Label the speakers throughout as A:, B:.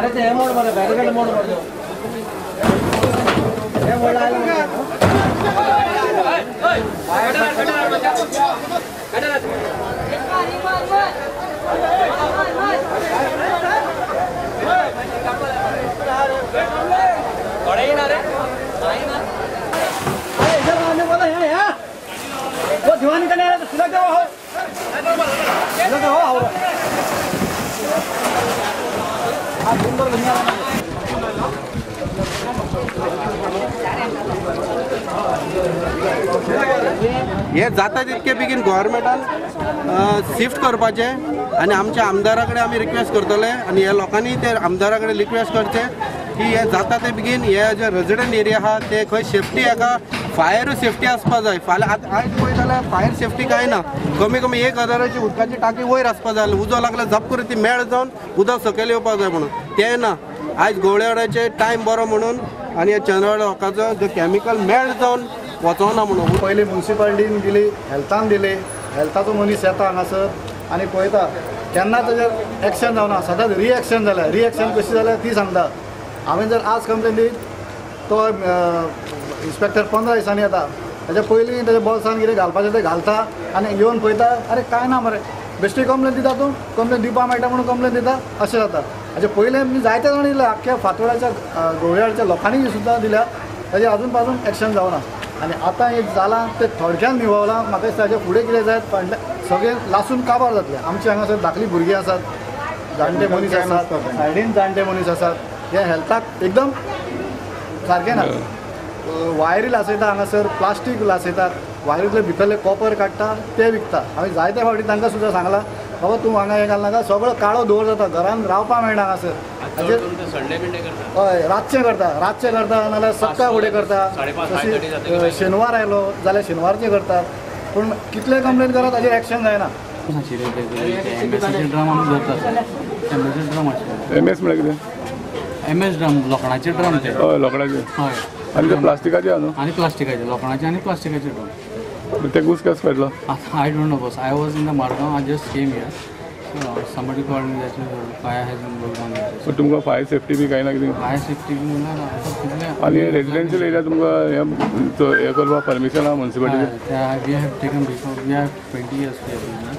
A: अरे ते हे मोड मरे, बॅरिकेड मोड मरे. हे मोड आयला. अरे इधर आने वाला है यार. वो दीवानी का नहीं आ रहा तो सिलक जाओ हो. सिलक जाओ हो.
B: हे जाता तितके बेगीन गव्हर्मेंटान शिफ्ट करपाचें आनी आमच्या आमदारा कडेन आमी रिक्वेस्ट करतले आनी ह्या लोकांनी ते आमदारा कडेन रिक्वेस्ट करचें की हे जाता ते बेगीन हे जे रेजिडंट एरिया आहा ते खंय सेफ्टी हाका फायरूय सेफ्टी आसपा जाय. फाल्यां आतां आयज पळयत जाल्यार फायर सेफ्टी कांय ना. कमी कमी 1000ची उदकाची टाकी वयर आसपा जाय. उजो लागल्यार झप करून ती मेळ जावन उदक सकयल येवपाक जाय म्हणून तें ना. आयज गोवळेवाड्याचे टायम बरो म्हणून आनी ह्या चंद्रवाडा लोकांचो जो केमिकल मेळ जावन वचोना म्हणून.
C: पयलीं मुन्सिपालिटीन दिली, हेल्थान दिली. हेल्थाचो मनीस येता हांगासर आनी पळयता केन्ना ताजेर एक्शन जावना, सदांच रिएक्शन जाल्या. रिएक्शन कशी जाल्या ती सांगता. हांवें जर आज कंप्लेन दिली तो इन्स्पेक्टर 15 दिसांनी येता. ताच्या पयलीं ताच्या बोल्सान कितें घालपाचें तें घालता आनी येवन पळयता अरे कांय ना मरे, बेश्टी कंप्लेन दिता तूं, कंप्लेन दिवपा मेळटा म्हणून कंप्लेन दिता, अशें जाता. हाचे पयलें मी जायते जाण दिल्या, आख्ख्या फातोडाच्या गोवळ्याच्या लोकांनी सुद्दां दिल्या, ताजेर अजून पासून एक्शन जावना. आनी आतां एक जालां तें थोडक्यान निवळलां. म्हाका दिसता हाच्या फुडें कितें जायत फाटल्यान सगळें लासून काबार जातलें. आमचे हांगासर धाकलीं भुरगीं आसात, जाणटे मनीस आसात, सायडीन जाणटे मनीस आसात. हे हेल्थाक एकदम सारकें ना. वायरी लासयता हांगासर, प्लास्टीक लासयतात, वायरींतले भितरले कॉपर काडटा ते विकता. हांवें जायते फावटी तांकां सुद्दां सांगलां बाबा तूं हांगा हें घालनाका, सगळो काळो धुंवर जाता, घरान रावपाक मेळना हांगासर. हय, रातचें करता, रातचें करता नाजाल्यार सक्काळ फुडें करता. तशी शेनवार आयलो जाल्यार शेनवारचें करतात. पूण कितले कंप्लेन करत ताजेर एक्शन जायना.
D: एम एस म्हळ्यार कितें?
E: एम एस ड्रम, लोखणाचे ड्रम ते.
D: हय, लोखणाचे.
E: हय.
D: आनी ते प्लास्टिकाचे आहा न्हू?
E: आनी प्लास्टिकाचे, लोखणाचे आनी प्लास्टिकाचे ड्रम.
D: ते घुस कस पडलो?
E: I don't know boss, I was in the Margao, I just came here. Somebody called me that fire has been broke down.
D: So तुमकां फायर सेफ्टी बी कांय ना कितें?
E: फायर सेफ्टी बी म्हणल्यार आतां कितलें.
D: आनी रेजिडेन्शियल एरिया तुमकां हें करपाक परमिशन आहा municipality?
E: We have taken before, we have 20 years we have business.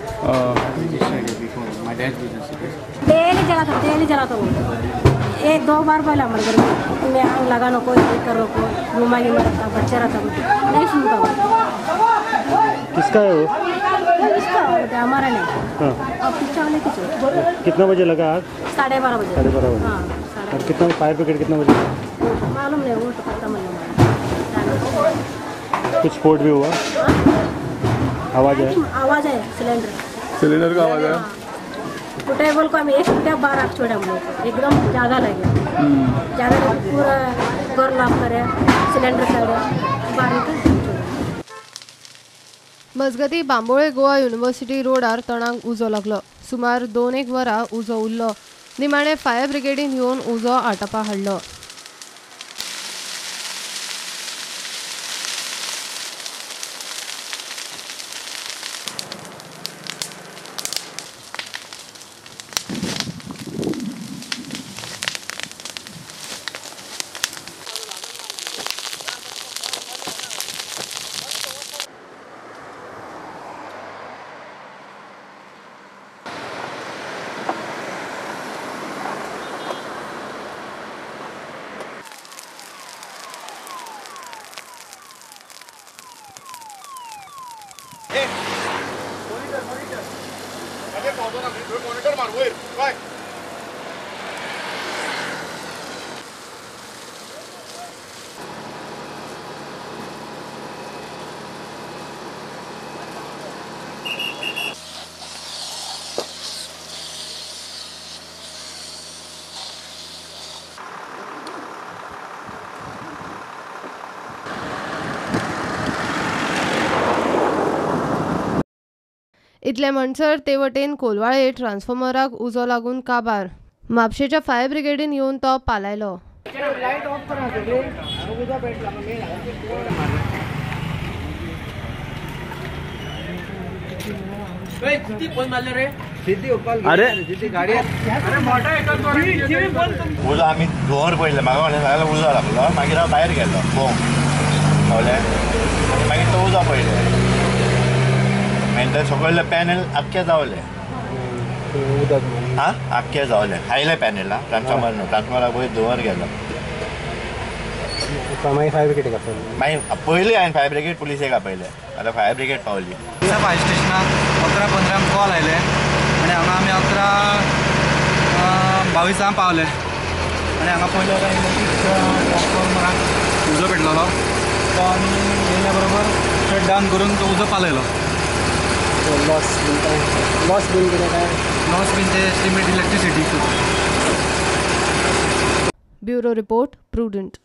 E: Registered before my dad's business it is.
F: Daily जलाता, डेली जलाता वो. एक दो बार बोला हमारे घर में मैं आग लगा नको, ये करो को, घुमा गिमा रहता, बच्चा रहता, नहीं सुनता वो.
G: किसका है वो?
F: इसका हमारा नहीं।
G: हाँ।
F: और पीछे वाले की।
G: कितना बजे लगा आग?
F: 12:30 बजे।
G: 12:30 बजे।
F: हाँ।
G: और कितना फायर ब्रिगेड कितना बजे?
F: मालूम नहीं, वो तो पता नहीं।
G: कुछ स्फोट भी हुआ? आवाज़ है?
F: आवाज़ है, सिलेंडर।
D: सिलेंडर का आवाज़ है?
F: टेबल को हम एक फुटा बाहर आग छोड़ा, हम लोग एकदम ज़्यादा लगे, ज़्यादा पूरा घर लाभ करे, सिलेंडर करे बाहर निकल।
H: मजगती बांबोळे गोवा युनिव्हर्सिटी रोडार तणाक उजो लागलो. सुमार 2-1 वरां उजो उरलो. निमाणे फायर ब्रिगेडीन येवन उजो आटापा हाडलो. इतले म्हणसर ते वटेन कोलवाळे ट्रान्सफॉर्मराक उजो लागून काबार. म्हापशेच्या फायर ब्रिगेडीन येवन तो पालायलो.
A: किती फोन मारले रे? अरे
I: उजो आमी धुंवर पळयलें म्हाका म्हणलें सगळ्याक उजो लागलो मागीर हांव भायर गेलो भोंवंक कळ्ळें आनी मागीर तो उजो पळयलें मागीर ते सगळे पॅनल आख्खे जावले आं आख्खे जावले आयले पॅनल आं ट्रान्सफॉर्मर न्हू ट्रान्सफॉर्मराक पळय धुंवर गेलो
G: मागीर फायर ब्रिगेडीक आपयलें
I: मागीर पयलीं हांवें फायर ब्रिगेड पुलिसेक आपयलें आतां फायर ब्रिगेड पावली
E: फायर स्टेशनाक 11:15 कॉल आयले आनी हांगा आमी 11:22 पावले आनी हांगा पयलो ट्रान्सफॉर्मराक उजो पेटलेलो तो आमी येयल्या बरोबर शट डावन करून तो उजो पालयलो.
G: लॉस बीन काय लॉस बीन कितें काय
E: लॉस बीन ते estimate electricity.
H: Bureau report, Prudent.